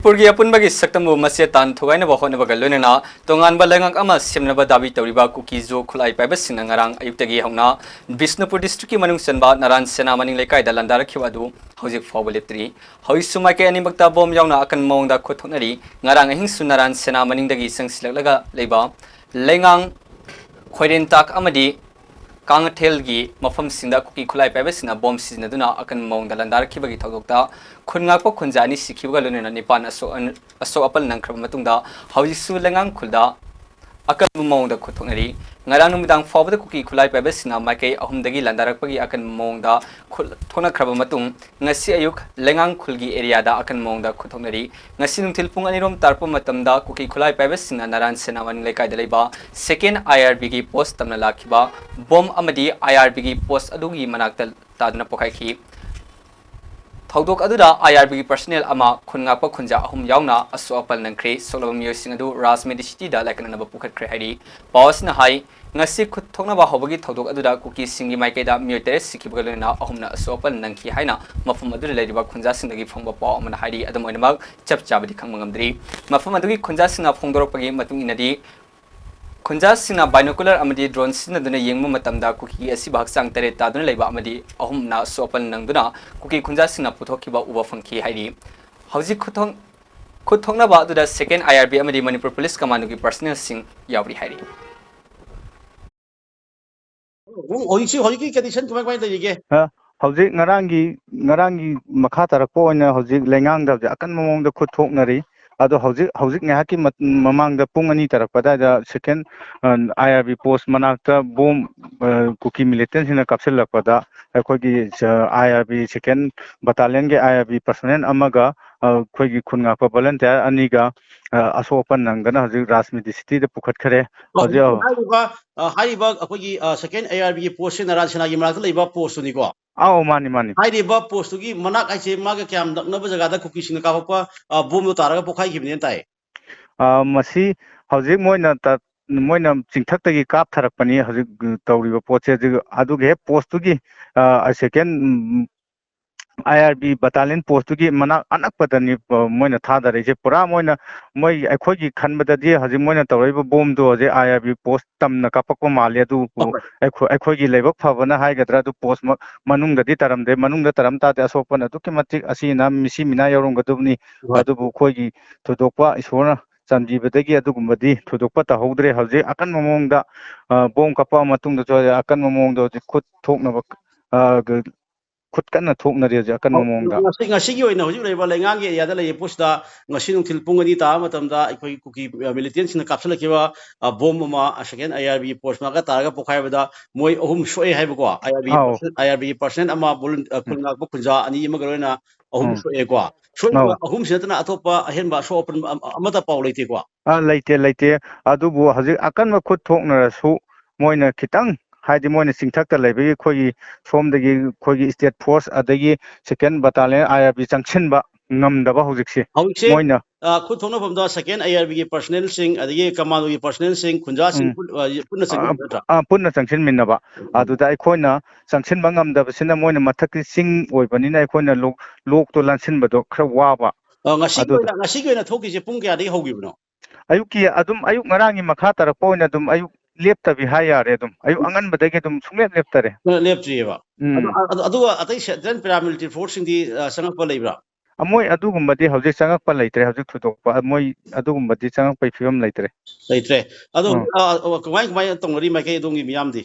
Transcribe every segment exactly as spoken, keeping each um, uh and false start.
ꯃꯅꯤꯄꯨꯔꯒꯤ ꯑꯄꯨꯟꯕꯒꯤ ꯁꯛꯇꯝꯕꯨ ꯃꯆꯦꯠ ꯇꯥꯅ ꯊꯨꯒꯥꯏꯅꯕ ꯍꯣꯠꯅꯕꯒ ꯂꯣꯏꯅꯅ ꯇꯣꯉꯥꯟꯕ ꯂꯩꯉꯥꯛ ꯑꯃ ꯁꯦꯝꯅꯕ ꯗꯥꯕꯤ ꯇꯧꯔꯤꯕ ꯀꯨꯀꯤ ꯖꯣ ꯈꯨꯠꯂꯥꯏ ꯄꯥꯏꯕꯁꯤꯡꯅ ꯉꯔꯥꯡ ꯑꯌꯨꯛꯇꯒꯤ ꯍꯧꯅ ꯕꯤꯁꯅꯨꯄꯨꯔ district ꯀꯤ ꯃꯅꯨꯡ ꯆꯟꯕ ꯅꯔꯥꯟ ꯁꯦꯅꯥ ꯃꯅꯤꯡ ꯂꯩꯀꯥꯏꯗ ꯂꯥꯟꯗꯥꯔꯛꯈꯤꯕ ꯑꯗꯨ ꯍꯧꯖꯤꯛ ꯐꯥꯎꯕ ꯂꯦꯞꯇ꯭ꯔꯤ꯫ ꯍꯧꯖꯤꯛꯁꯨ ꯃꯥꯏꯀꯩ ꯑꯅꯤꯃꯛꯇ ꯕꯣꯝ ꯌꯥꯎꯅ ꯑꯀꯟꯕ ꯃꯑꯣꯡꯗ ꯈꯨꯠ ꯊꯣꯛꯅꯔꯤ꯫ ꯉꯔꯥꯡ ꯑꯍꯤꯡꯁꯨ ꯅꯔꯥꯟ ꯁꯦꯅꯥ ꯃꯅꯤꯡꯗꯒꯤ ꯆꯪꯁꯤꯜꯂꯛꯂꯒ ꯂꯩꯕ ꯂꯩꯉꯥꯡ, ꯈꯣꯏꯔꯦꯟꯇꯥꯛ ꯑꯃꯗꯤ ꯀꯥꯡꯉꯊꯦꯜꯒꯤ ꯃꯐꯝꯁꯤꯡꯗ ꯀꯨꯀꯤ ꯈꯨꯠꯂꯥꯏ ꯄꯥꯏꯕꯁꯤꯡꯅ ꯕꯣꯝ ꯁꯤꯖꯤꯟꯅꯗꯨꯅ ꯑꯀꯟꯕ ꯃꯑꯣꯡꯗ ꯂꯥꯟꯗꯥꯔꯛꯈꯤꯕꯒꯤ ꯊꯧꯗꯣꯛꯇ ꯈꯨꯟ ꯉꯥꯛꯄ ꯈꯨꯟꯖꯥ ꯑꯅꯤ ꯁꯤꯈꯤꯕꯒ ꯂꯣꯏꯅꯅ ꯅꯤꯄꯥꯟ ꯑꯁꯣꯛ-, ꯑꯁꯣꯛ ꯑꯄꯟ ꯅꯪꯈ꯭ꯔꯕ ꯃꯇꯨꯡꯗ ꯍꯧꯖꯤꯛꯁꯨ ꯂꯩꯉꯥꯡ ꯈꯨꯜꯗ ꯑꯀꯟꯕ ꯃꯑꯣꯡꯗ ꯈꯨꯠ ꯊꯣꯛꯅꯔꯤ꯫ ꯉꯔꯥꯡ ꯅꯨꯃꯤꯗꯥꯡ ꯐꯥꯎꯕꯗ ꯀꯨꯀꯤ ꯈꯨꯠꯂꯥꯏ ꯄꯥꯏꯕꯁꯤꯡꯅ ꯃꯥꯏꯀꯩ ꯑꯍꯨꯝꯗꯒꯤ ꯂꯥꯟꯗꯥꯔꯛꯄꯒꯤ ꯑꯀꯟꯕ ꯃꯑꯣꯡꯗ ꯈꯨꯠ ꯊꯣꯛꯅꯈ꯭ꯔꯕ ꯃꯇꯨꯡ, ꯉꯁꯤ ꯑꯌꯨꯛ ꯂꯩꯉꯥꯡ ꯈꯨꯜꯒꯤ area ꯗ ꯑꯀꯟꯕ ꯃꯑꯣꯡꯗ ꯈꯨꯠ ꯊꯣꯛꯅꯔꯤ꯫ ꯉꯁꯤ ꯅꯨꯡꯊꯤꯜ ꯄꯨꯡ ꯑꯅꯤꯔꯣꯝ ꯇꯥꯔꯛꯄ ꯃꯇꯝꯗ ꯀꯨꯀꯤ ꯈꯨꯠꯂꯥꯏ ꯄꯥꯏꯕꯁꯤꯡꯅ ꯅꯔꯥꯟ ꯁꯦꯅꯥ ꯃꯅꯤꯡ ꯂꯩꯀꯥꯏꯗ ꯂꯩꯕ second I R B ꯒꯤ post ꯇꯝꯅ ꯂꯥꯛꯈꯤꯕ ꯕꯣꯝ ꯑꯃꯗꯤ I R B ꯒꯤ post ꯑꯗꯨꯒꯤ ꯃꯅꯥꯛꯇ ꯇꯥꯗꯨꯅ ꯄꯣꯈꯥꯏꯈꯤ꯫ ꯊꯧꯗꯣꯛ ꯑꯗꯨꯗ I R B ꯒꯤ personnel ꯑꯃ, ꯈꯨꯟ ꯉꯥꯛꯄ ꯈꯨꯟꯖꯥ ꯑꯍꯨꯝ ꯌꯥꯎꯅ ꯑꯁꯣꯛ ꯑꯄꯟ ꯅꯪꯈ꯭ꯔꯦ꯫ ꯁꯣꯛꯂꯕ ꯃꯤꯑꯣꯏꯁꯤꯡ ꯑꯗꯨ ꯔꯥꯖ Medicity ꯗ ꯂꯥꯏꯀꯠꯅꯅꯕ ꯄꯨꯈꯠꯈ꯭ꯔꯦ ꯍꯥꯏꯔꯤ꯫ ꯄꯥꯎ ꯑꯁꯤꯅ ꯍꯥꯏ, ꯉꯁꯤ ꯈꯨꯠ ꯊꯣꯛꯅꯕ ꯍꯧꯕꯒꯤ ꯊꯧꯗꯣꯛ ꯑꯗꯨꯗ ꯀꯨꯀꯤꯁꯤꯡꯒꯤ ꯃꯥꯏꯀꯩꯗ ꯃꯤꯑꯣꯏ ꯇꯔꯦꯠ ꯁꯤꯈꯤꯕꯒ ꯂꯣꯏꯅꯅ ꯑꯍꯨꯝꯅ ꯑꯁꯣꯛ ꯑꯄꯟ ꯅꯪꯈꯤ ꯍꯥꯏꯅ ꯃꯐꯝ ꯑꯗꯨꯗ ꯂꯩꯔꯤꯕ ꯈꯨꯟꯖꯥꯁꯤꯡꯗꯒꯤ ꯐꯪꯕ ꯄꯥꯎ ꯑꯃꯅ ꯍꯥꯏꯔꯤ꯫ ꯑꯗꯨꯝ ꯑꯣꯏꯅꯃꯛ, ꯆꯞ ꯆꯥꯕꯗꯤ ꯈꯪꯕ ꯉꯝꯗ꯭ꯔꯤ꯫ ꯃꯐꯝ ꯑꯗꯨꯒꯤ ꯈꯨꯟꯖꯥꯁꯤꯡꯅ ꯐꯣꯡꯗꯣꯔꯛꯄꯒꯤ ꯃꯇꯨꯡ ꯏꯟꯅꯗꯤ, ꯈꯨꯟꯖꯥꯁꯤꯡꯅ binocular ꯑꯃꯗꯤ drone ꯁꯤꯖꯤꯟꯅꯗꯨꯅ ꯌꯦꯡꯕ ꯃꯇꯝꯗ ꯀꯨꯀꯤ ꯑꯁꯤꯕ ꯍꯛꯆꯥꯡ ꯇꯔꯦꯠ ꯇꯥꯗꯨꯅ ꯂꯩꯕ ꯑꯃꯗꯤ ꯑꯍꯨꯝꯅ ꯑꯁꯣꯛ ꯑꯄꯟ ꯅꯪꯗꯨꯅ ꯀꯨꯀꯤ ꯈꯨꯟꯖꯥꯁꯤꯡꯅ ꯄꯨꯊꯣꯛꯈꯤꯕ ꯎꯕ ꯐꯪꯈꯤ ꯍꯥꯏꯔꯤ꯫ ꯍꯧꯖꯤꯛ ꯈꯨꯠꯊꯣꯛ-, ꯈꯨꯠ ꯊꯣꯛꯅꯕ ꯑꯗꯨꯗ second I R B ꯑꯃꯗꯤ ꯃꯅꯤꯄꯨꯔ Police Commando ꯒꯤ personnel ꯁꯤꯡ ꯌꯥꯎꯔꯤ ꯍꯥꯏꯔꯤ꯫ ꯍꯧꯖꯤꯛꯁꯤ, ꯍꯧꯖꯤꯛꯀꯤ condition ꯀꯃꯥꯏ, ꯀꯃꯥꯏ ꯂꯩꯔꯤꯒꯦ? ꯑ, ꯍꯧꯖꯤꯛ ꯉꯔꯥꯡꯒꯤ, ꯉꯔꯥꯡꯒꯤ ꯃꯈꯥ ꯇꯥꯔꯛꯄ ꯑꯣꯏꯅ ꯍꯧꯖꯤꯛ ꯂꯩꯉꯥꯡꯗ ꯍꯧꯖꯤꯛ ꯑꯀꯟꯕ ꯃꯑꯣꯡꯗ ꯈꯨꯠ ꯊꯣꯛꯅꯔꯤ꯫ ꯑꯗꯣ ꯍꯧꯖꯤꯛ, ꯍꯧꯖꯤꯛ ꯉꯥꯏꯍꯥꯛꯀꯤ ꯃꯠ-, ꯃꯃꯥꯡꯗ ꯄꯨꯡ ꯑꯅꯤ ꯇꯥꯔꯛꯄ ꯑꯗꯨꯋꯥꯏꯗ second, ꯑ, I R B post ꯃꯅꯥꯛꯇ ꯕꯣꯝ, ꯑ, ꯀꯨꯀꯤ militant ꯁꯤꯡꯅ ꯀꯥꯞꯁꯤꯜꯂꯛꯄꯗ ꯑꯩꯈꯣꯏꯒꯤ, ꯑ, I R B second battalion ꯒꯤ I R B personnel ꯑꯃꯒ, ꯑ, ꯑꯩꯈꯣꯏꯒꯤ ꯈꯨꯟ ꯉꯥꯛꯄ volunteer ꯑꯅꯤꯒ, ꯑ, ꯑꯁꯣꯛ ꯑꯄꯟ ꯅꯪꯗꯅ ꯍꯧꯖꯤꯛ ꯔꯥꯖ Medicity ꯗ ꯄꯨꯈꯠꯈ꯭ꯔꯦ꯫ ꯍꯧꯖꯤꯛ ꯍꯧꯖꯤꯛ ꯍꯥꯏꯔꯤꯕ, ꯑ, ꯍꯥꯏꯔꯤꯕ ꯑꯩꯈꯣꯏꯒꯤ, ꯑ, second I R B ꯒꯤ post ꯁꯤ ꯅꯔꯥꯟ ꯁꯦꯅꯥꯒꯤ ꯃꯅꯥꯛꯇ ꯂꯩꯕ post ꯇꯨꯅꯤꯀꯣ? ꯑꯧ, ꯃꯥꯅꯤ, ꯃꯥꯅꯤ꯫ ꯍꯥꯏꯔꯤꯕ post ꯇꯨꯒꯤ ꯃꯅꯥꯛ ꯍꯥꯏꯁꯦ ꯃꯥꯒ ꯀꯌꯥꯝ ꯅꯛꯅꯕ ꯖꯒꯥꯗ ꯀꯨꯀꯤꯁꯤꯡꯅ ꯀꯥꯞꯄꯛꯄ, ꯑ, ꯕꯣꯝꯗꯣ ꯇꯥꯔꯒ ꯄꯣꯈꯥꯏꯈꯤꯕꯅꯦꯅ ꯇꯥꯏ? ꯑ, ꯃꯁꯤ ꯍꯧꯖꯤꯛ ꯃꯣꯏꯅ ꯇ-, ꯃꯣꯏꯅ ꯆꯤꯡꯊꯛꯇꯒꯤ ꯀꯥꯞꯊꯔꯛꯄꯅꯤ ꯍꯧꯖꯤꯛ, ꯎ, ꯇꯧꯔꯤꯕ ꯄꯣꯠꯁꯦ꯫ ꯑꯗꯨ, ꯑꯗꯨꯒꯤ ꯍꯦꯛ post ꯇꯨꯒꯤ, ꯑ, second, ꯎꯝ, ꯑꯥꯏ ꯑꯥꯔ ꯕꯤ ꯕꯇꯥꯂꯤꯌꯟ ꯄꯣꯁꯇꯨꯒꯤ ꯃꯅꯥꯛ ꯑꯅꯛꯄꯗꯅꯤ, ꯑ, ꯃꯣꯏꯅ ꯊꯥꯗꯔꯛꯏꯁꯦ꯫ ꯄꯨꯔꯥ ꯃꯣꯏꯅ, ꯃꯣꯏ, ꯑꯩꯈꯣꯏꯒꯤ ꯈꯟꯕꯗꯗꯤ ꯍꯧꯖꯤꯛ ꯃꯣꯏꯅ ꯇꯧꯔꯛꯏꯕ ꯕꯣꯝꯗꯣ ꯍꯧꯖꯤꯛ ꯑꯥꯏ ꯑꯥꯔ ꯕꯤ ꯄꯣꯁ ꯇꯝꯅ ꯀꯥꯞꯄꯛꯄ ꯃꯥꯜꯂꯤ꯫ ꯑꯗꯨꯕꯨ ꯍꯣꯏ꯫ ꯑꯩꯈꯣꯏ, ꯑꯩꯈꯣꯏꯒꯤ ꯂꯥꯏꯕꯛ ꯐꯕꯅ ꯍꯥꯏꯒꯗ꯭ꯔꯥ, ꯑꯗꯨ ꯄꯣꯁ ꯃ-, ꯃꯅꯨꯡꯗꯗꯤ ꯇꯥꯔꯝꯗꯦ꯫ ꯃꯅꯨꯡꯗ ꯇꯥꯔꯝ ꯇꯥꯔꯗꯤ ꯑꯁꯣꯛꯄꯅ ꯑꯗꯨꯛꯀꯤ ꯃꯇꯤꯛ ꯑꯁꯤ ꯑꯅꯥ, ꯃꯤꯁꯤ ꯃꯤꯅꯥ ꯌꯥꯎꯔꯝꯒꯗꯕꯅꯤ꯫ ꯍꯣꯏ꯫ ꯑꯗꯨꯕꯨ ꯑꯩꯈꯣꯏꯒꯤ ꯊꯣꯏꯗꯣꯛꯄ ꯏꯁꯣꯔꯅ ꯆꯥꯟꯕꯤꯕꯗꯒꯤ ꯑꯗꯨꯒꯨꯝꯕꯗꯤ ꯊꯣꯏꯗꯣꯛꯄ ꯇꯧꯍꯧꯗ꯭ꯔꯦ꯫ ꯍꯧꯖꯤꯛ ꯑꯀꯟꯕ ꯃꯑꯣꯡꯗ, ꯑ, ꯕꯣꯝ ꯀꯥꯞꯄ ꯃꯇꯨꯡꯗꯁꯨ ꯑꯀꯟꯕ ꯃꯑꯣꯡꯗ ꯍꯧꯖꯤꯛ ꯈꯨꯠ ꯊꯣꯛꯅꯕ, ꯑ, ꯈꯨꯠ ꯀꯟꯅ ꯊꯣꯛꯅꯔꯤ ꯍꯧꯖꯤꯛ ꯑꯀꯟꯕ ꯃꯑꯣꯡꯗ꯫ ꯉꯁꯤ, ꯉꯁꯤꯒꯤ ꯑꯣꯏꯅ ꯍꯧꯖꯤꯛ ꯂꯩꯔꯤꯕ ꯂꯩꯉꯥꯡꯒꯤ ꯑꯦꯔꯤꯌꯥꯗ ꯂꯩꯔꯤꯕ ꯄꯣꯠꯁꯤꯗ ꯉꯁꯤ ꯅꯨꯡꯊꯤꯜ ꯄꯨꯡ ꯑꯅꯤ ꯇꯥꯕ ꯃꯇꯝꯗ ꯑꯩꯈꯣꯏ ꯀꯨꯀꯤ, ꯑ, ꯃꯤꯂꯤꯇꯦꯟꯁꯤꯡꯅ ꯀꯥꯞꯁꯤꯜꯂꯛꯈꯤꯕ, ꯑ, ꯕꯣꯝ ꯑꯃ, ꯑ, ꯁꯦꯀꯦꯟ ꯑꯥꯏ ꯑꯥꯔ ꯕꯤꯒꯤ ꯄꯣꯁ ꯃꯅꯥꯛꯇ ꯇꯥꯔꯒ ꯄꯣꯈꯥꯏꯕꯗ ꯃꯣꯏ ꯑꯍꯨꯝ ꯁꯣꯛꯑꯦ ꯍꯥꯏꯕꯀꯣ꯫ ꯑꯥꯏ ꯑꯥꯔ ꯕꯤꯒꯤ ꯑꯧ꯫ ꯄꯥꯔꯁꯅꯦꯜ, ꯑꯥꯏ ꯑꯥꯔ ꯕꯤꯒꯤ ꯄꯥꯔꯁꯅꯦꯜ ꯑꯃ, ꯕꯣꯂꯨꯟ-, ꯑ, ꯈꯨꯜ ꯎꯝ꯫ ꯉꯥꯛꯄ ꯈꯨꯟꯖꯥ ꯑꯅꯤ ꯑꯃꯒ ꯂꯣꯏꯅ ꯑꯍꯨꯝ ꯎꯝ꯫ ꯁꯣꯛꯑꯦꯀꯣ꯫ ꯁꯣꯛꯏꯕ ꯑꯧ꯫ ꯑꯍꯨꯝꯁꯤ ꯅꯠꯇꯅ ꯑꯇꯣꯞꯄ ꯑꯍꯦꯟꯕ ꯑꯁꯣꯛ ꯑꯄꯟ ꯑꯃ, ꯑꯃꯠꯇ ꯄꯥꯎ ꯂꯩꯇꯦꯀꯣ꯫ ꯑ, ꯂꯩꯇꯦ, ꯂꯩꯇꯦ꯫ ꯑꯗꯨꯕꯨ ꯍꯧꯖꯤꯛ ꯑꯀꯟꯕ ꯈꯨꯠ ꯊꯣꯛꯅꯔꯁꯨ ꯃꯣꯏꯅ ꯈꯤꯇꯪ, ꯍꯥꯏꯗꯤ ꯃꯣꯏꯅ ꯆꯤꯡꯊꯛꯇ ꯂꯩꯕꯒꯤ ꯑꯩꯈꯣꯏꯒꯤ ꯁꯣꯝꯗꯒꯤ ꯑꯩꯈꯣꯏꯒꯤ state force ꯑꯗꯒꯤ second battalion ꯑꯥꯏ ꯑꯥꯔ ꯕꯤ ꯆꯪꯁꯤꯟꯕ ꯉꯝꯗꯕ ꯍꯧꯖꯤꯛꯁꯦ꯫ ꯍꯧꯖꯤꯛꯁꯦ, ꯃꯣꯏꯅ ꯑ, ꯈꯨꯠ ꯊꯣꯛꯅꯐꯝꯗ second ꯑꯥꯏ ꯑꯥꯔ ꯕꯤꯒꯤ ꯄꯥꯔꯁꯅꯦꯜꯁꯤꯡ ꯑꯗꯒꯤ ꯀꯃꯥꯟꯗꯣꯒꯤ ꯄꯥꯔꯁꯅꯦꯜꯁꯤꯡ, ꯈꯨꯟꯖꯥꯁꯤꯡ ꯎꯝ꯫ ꯄꯨꯟ-, ꯑ, ꯄꯨꯟꯅ ꯑ, ꯆꯪꯁꯤꯟꯕ ꯅꯠꯇ꯭ꯔꯥ? ꯑ, ꯄꯨꯟꯅ ꯆꯪꯁꯤꯟꯃꯤꯟꯅꯕ꯫ ꯎꯝ꯫ ꯑꯗꯨꯗ ꯑꯩꯈꯣꯏꯅ ꯆꯪꯁꯤꯟꯕ ꯉꯝꯗꯕꯁꯤꯅ ꯃꯣꯏꯅ ꯃꯊꯛꯀꯤ ꯆꯤꯡ ꯑꯣꯏꯕꯅꯤꯅ ꯑꯩꯈꯣꯏꯅ ꯂꯣꯛ-, ꯂꯣꯛꯇꯣ ꯂꯥꯟꯁꯤꯟꯕꯗꯣ ꯈꯔ ꯋꯥꯕ꯫ ꯑ, ꯉꯁꯤꯒꯤ ꯑꯗꯨꯗ ꯑꯣꯏꯅ, ꯉꯁꯤꯒꯤ ꯑꯣꯏꯅ ꯊꯣꯛꯈꯤꯁꯦ ꯄꯨꯡ ꯀꯌꯥꯗꯒꯤ ꯍꯧꯈꯤꯕꯅꯣ? ꯑꯌꯨꯛꯀꯤ ꯑꯗꯨꯝ, ꯑꯌꯨꯛ ꯉꯔꯥꯡꯒꯤ ꯃꯈꯥ ꯇꯥꯔꯛꯄ ꯑꯣꯏꯅ ꯑꯗꯨꯝ ꯑꯌꯨꯛ ꯂꯦꯞꯇꯕꯤ ꯍꯥꯏ ꯌꯥꯔꯦ꯫ ꯑꯗꯨꯝ ꯑꯌꯨꯛ ꯑꯉꯟꯕꯗꯒꯤ ꯑꯗꯨꯝ ꯁꯨꯡꯂꯦꯞ ꯂꯦꯞꯇꯔꯦ꯫ ꯑ, ꯂꯦꯞꯇ꯭ꯔꯤꯑꯕ꯫ ꯎꯝ꯫ ꯑꯗꯨ, ꯑꯗꯨ, ꯑꯗꯨꯒ ꯑꯇꯩ central paramilitary forceꯁꯤꯡꯗꯤ, ꯑ, ꯆꯪꯉꯛꯄ ꯂꯩꯕ꯭ꯔꯥ? ꯑ, ꯃꯣꯏ ꯑꯗꯨꯒꯨꯝꯕꯗꯤ ꯍꯧꯖꯤꯛ ꯆꯪꯉꯛꯄ ꯂꯩꯇ꯭ꯔꯦ꯫ ꯍꯧꯖꯤꯛ ꯊꯣꯏꯗꯣꯛꯄ, ꯑ, ꯃꯣꯏ ꯑꯗꯨꯒꯨꯝꯕꯗꯤ ꯆꯪꯉꯛꯄꯒꯤ ꯐꯤꯕꯝ ꯂꯩꯇ꯭ꯔꯦ꯫ ꯂꯩꯇ꯭ꯔꯦ꯫ ꯑꯗꯣ ꯑ꯫ ꯍꯧꯖꯤꯛ, ꯑ, ꯑ, ꯀꯃꯥꯏ, ꯀꯃꯥꯏꯅ ꯇꯧꯅꯔꯤ ꯃꯥꯏꯀꯩ ꯑꯗꯣꯝꯒꯤ ꯃꯤꯌꯥꯝꯗꯤ?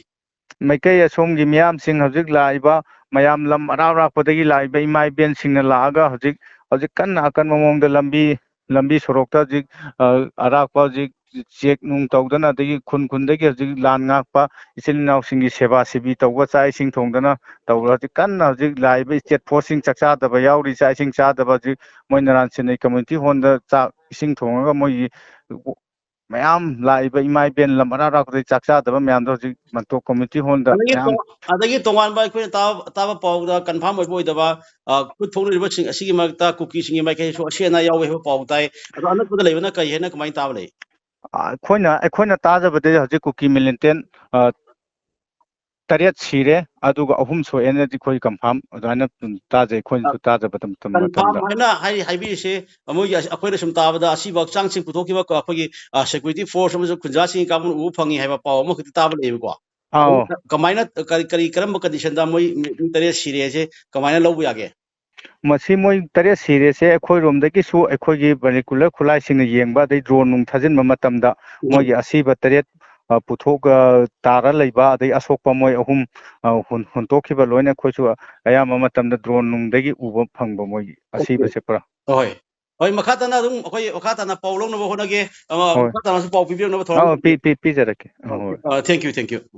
ꯃꯥꯏꯀꯩ ꯑꯁꯣꯝꯒꯤ ꯃꯤꯌꯥꯝꯁꯤꯡ ꯍꯧꯖꯤꯛ ꯂꯥꯛꯏꯕ ꯃꯌꯥꯝ ꯂꯝ ꯑꯔꯥꯞ ꯑꯔꯥꯞꯄꯗꯒꯤ ꯂꯥꯛꯏꯕ ꯏꯃꯥ ꯏꯕꯦꯟꯁꯤꯡꯅ ꯂꯥꯛꯑꯒ ꯍꯧꯖꯤꯛ, ꯍꯧꯖꯤꯛ ꯀꯟꯅ ꯑꯀꯟꯕ ꯃꯑꯣꯡꯗ ꯂꯝꯕꯤ, ꯂꯝꯕꯤ ꯁꯣꯔꯣꯛꯇ ꯍꯧꯖꯤꯛ, ꯑ, ꯑꯔꯥꯞꯄ ꯍꯧꯖꯤꯛ ꯆꯦꯛ ꯅꯨꯡ ꯇꯧꯗꯅ, ꯑꯗꯒꯤ ꯈꯨꯟ ꯈꯨꯟꯗꯒꯤ ꯍꯧꯖꯤꯛ ꯂꯥꯟ ꯉꯥꯛꯄ ꯏꯆꯤꯜ ꯏꯅꯥꯎꯁꯤꯡꯒꯤ ꯁꯦꯕꯥ ꯁꯤꯕꯤ ꯇꯧꯕ, ꯆꯥꯛ ꯏꯁꯤꯡ ꯊꯣꯡꯗꯅ ꯇꯧꯕ, ꯍꯧꯖꯤꯛ ꯀꯟꯅ ꯍꯧꯖꯤꯛ ꯂꯥꯛꯏꯕ state forceꯁꯤꯡ ꯆꯥꯛ ꯆꯥꯗꯕ ꯌꯥꯎꯔꯤ, ꯆꯥꯛ ꯏꯁꯤꯡ ꯆꯥꯗꯕ ꯍꯧꯖꯤꯛ ꯃꯣꯏ ꯅꯔꯥꯟ ꯁꯤꯟꯅꯩ community hallꯗ ꯆꯥꯛ ꯏꯁꯤꯡ ꯊꯣꯡꯉꯒ ꯃꯣꯏꯒꯤ ꯃꯌꯥꯝ ꯂꯥꯛꯏꯕ ꯏꯃꯥ ꯏꯕꯦꯟ ꯂꯝ ꯑꯔꯥꯞ ꯑꯔꯥꯞꯄꯗꯒꯤ ꯆꯥꯛ ꯆꯥꯗꯕ ꯃꯌꯥꯝꯗꯣ ꯍꯧꯖꯤꯛ ꯃꯟꯇꯣꯞ community hallꯗ ꯑꯗꯒꯤ ꯃꯌꯥꯝ ꯇꯣ-, ꯑꯗꯒꯤ ꯇꯣꯉꯥꯟꯕ ꯑꯩꯈꯣꯏꯅ ꯇꯥꯕ, ꯇꯥꯕ ꯄꯥꯎꯗ confirm ꯑꯣꯏꯕ ꯑꯣꯏꯗꯕ, ꯑ, ꯈꯨꯠ ꯊꯣꯛꯅꯔꯤꯕꯁꯤꯡ ꯑꯁꯤꯒꯤ ꯃꯔꯛꯇ ꯀꯨꯀꯤꯁꯤꯡꯒꯤ ꯃꯥꯏꯀꯩꯁꯨ ꯑꯁꯤ ꯑꯅꯥ ꯌꯥꯎꯋꯦ ꯍꯥꯏꯕ ꯄꯥꯎ ꯇꯥꯏ꯫ ꯑꯗꯣ ꯑꯅꯛꯄꯗ ꯂꯩꯕꯅ ꯀꯔꯤ ꯍꯥꯏꯅ ꯀꯃꯥꯏꯅ ꯇꯥꯕ ꯂꯩ? ꯑ, ꯑꯩꯈꯣꯏꯅ, ꯑꯩꯈꯣꯏꯅ ꯇꯥꯖꯕꯗꯗꯤ ꯍꯧꯖꯤꯛ ꯀꯨꯀꯤ militant, ꯑ, ꯇꯔꯦꯠ ꯁꯤꯔꯦ, ꯑꯗꯨꯒ ꯑꯍꯨꯝ ꯁꯣꯛꯑꯦꯅꯗꯤ ꯑꯩꯈꯣꯏ ꯀꯟꯐꯥꯔꯝ ꯑꯗꯨꯃꯥꯏꯅ ꯑꯗꯨꯝ ꯇꯥꯖꯩ, ꯑꯩꯈꯣꯏꯅꯁꯨ ꯇꯥꯖꯕ ꯃꯇꯝ- ꯀꯟꯐꯥꯔꯝ ꯃꯇꯝꯗ꯫ ꯍꯥꯏꯅ ꯍꯥꯏ-, ꯍꯥꯏꯕꯤꯔꯤꯁꯦ, ꯃꯣꯏꯒꯤ ꯑꯁ-, ꯑꯩꯈꯣꯏꯅ ꯁꯨꯝ ꯇꯥꯕꯗ ꯑꯁꯤꯕ ꯍꯛꯆꯥꯡꯁꯤꯡ ꯄꯨꯊꯣꯛꯈꯤꯕ ꯀ-, ꯑꯩꯈꯣꯏꯒꯤ, ꯑ, ꯁꯦꯀ꯭ꯌꯨꯔꯤꯇꯤ ꯐꯣꯔꯁ ꯑꯃꯁꯨꯡ ꯈꯨꯟꯖꯥꯁꯤꯡꯒꯤ ꯀꯥꯡꯕꯨꯅ ꯎꯕ ꯐꯪꯉꯤ ꯍꯥꯏꯕ ꯄꯥꯎ ꯑꯃꯈꯛꯇꯤ ꯇꯥꯕ ꯂꯩꯌꯦꯕꯀꯣ꯫ ꯑꯥꯎ꯫ ꯀꯃꯥꯏꯅ, ꯀꯔꯤ, ꯀꯔꯤ, ꯀꯔꯝꯕ ꯀꯟꯗꯤꯁꯟꯗ ꯃꯣꯏ ꯃꯤ, ꯃꯤ ꯇꯔꯦꯠ ꯁꯤꯔꯦꯁꯦ ꯀꯃꯥꯏꯅ ꯂꯧꯕ ꯌꯥꯒꯦ? ꯃꯁꯤ ꯃꯣꯏ ꯇꯔꯦꯠ ꯁꯤꯔꯦꯁꯦ ꯑꯩꯈꯣꯏꯔꯣꯝꯗꯒꯤꯁꯨ ꯑꯩꯈꯣꯏꯒꯤ vernacular ꯈꯨꯠꯂꯥꯏꯁꯤꯡꯅ ꯌꯦꯡꯕ, ꯑꯗꯩ ꯗ꯭ꯔꯣꯟ ꯅꯨꯡ ꯊꯥꯖꯤꯟꯕ ꯃꯇꯝꯗ ꯃꯣꯏꯒꯤ ꯑꯁꯤꯕ ꯇꯔꯦꯠ, ꯑ, ꯄꯨꯊꯣꯛ-, ꯑ, ꯇꯥꯔ ꯂꯩꯕ, ꯑꯗꯩ ꯑꯁꯣꯛꯄ ꯃꯣꯏ ꯑꯍꯨꯝ, ꯑ, ꯍꯨꯟ-, ꯍꯨꯟꯇꯣꯛꯈꯤꯕ ꯂꯣꯏꯅ ꯑꯩꯈꯣꯏꯁꯨ ꯑꯌꯥꯝꯕ ꯃꯇꯝꯗ ꯗ꯭ꯔꯣꯟ ꯅꯨꯡꯗꯒꯤ ꯎꯕ ꯐꯪꯕ ꯃꯣꯏꯒꯤ ꯑꯁꯤꯕꯁꯦ ꯄꯨꯔꯥ꯫ ꯍꯣꯏ꯫ ꯍꯣꯏ, ꯃꯈꯥ ꯇꯥꯅ ꯑꯗꯨꯝ ꯑꯩꯈꯣꯏ ꯃꯈꯥ ꯇꯥꯅ ꯄꯥꯎ ꯂꯧꯅꯕ ꯍꯣꯠꯅꯒꯦ꯫ ꯑ, ꯍꯣꯏ꯫ ꯃꯈꯥ ꯇꯥꯅꯁꯨ ꯄꯥꯎ ꯄꯤꯕꯤꯔꯛꯅꯕ ꯊꯧꯔꯥꯡ ꯑꯧ, ꯄꯤ-, ꯇꯧꯖꯒꯦ꯫ ꯄꯤ-, ꯄꯤꯖꯔꯛꯀꯦ꯫ ꯑ, ꯍꯣꯏ꯫ ꯑ, thank you, thank you꯫